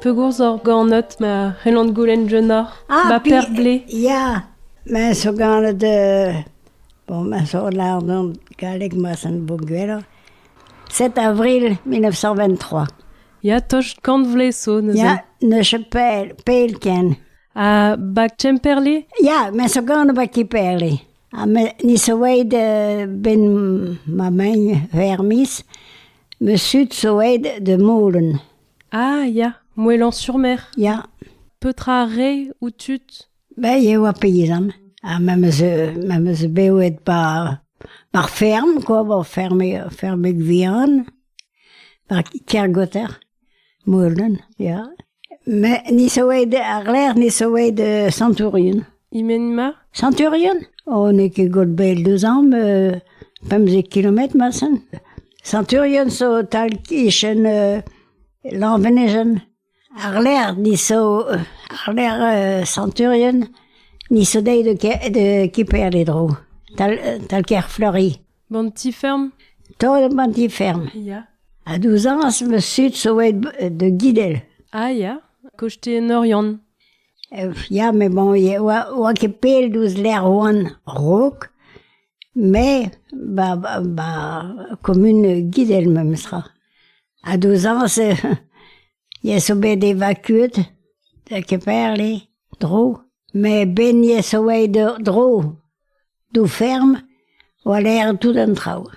Pegourz oc'h ganet ma c'hellan goulenn ganeoc'h Ah, ma pi- per blez. Ya, me zo ganet bon, me zo lâret galleg ma sen vo gwelloc'h. 7 avril 1923. Ya, tost kant vlez zo neuze. Ya, n'eus ket pell, pell ken. Ha bag Kemperle? Ya, me zo ganet ba Kemperle. Ha me ni zo aet ben ma mamm Vermis, ma zud zo aet da Molen. Ah ya, Moëlan-sur-Mer. Ya. Petra a rae ho tud? Ben e oa paysan. Ha memes memes bevet ba bar ferm quoi, ba ferme fermig vihan, ba Kergoter, Molen, ya. Mais ni zo aet àr-lerc'h ni zo aet Centurion. E-men emañ? Centurion? Oh, n'eo ket gwall bell deus amañ, 15 kilometr marteze. Centurion zo tal-kichen Lanvenezenn. Àr-lerc'h ni zo àr-lerc'h Centurion, ni zo deuet da Kemperle-dro, tal Kerfleury. Ban ti-ferm? Taol ban ti-ferm. Ya. Ha douzañs ma zud zo aet da Gidel. Ah ya, koste en Oriant. Ya, met bon, oa oa ket pell diouzh lec'h oan a-raok, met ba ba kumun Gidel memestra. Ha douzañs ya zo bet evakuet da Kemperle, dro. Met ben ya zo aet dro d'o ferm, oa laeret tout an traoù.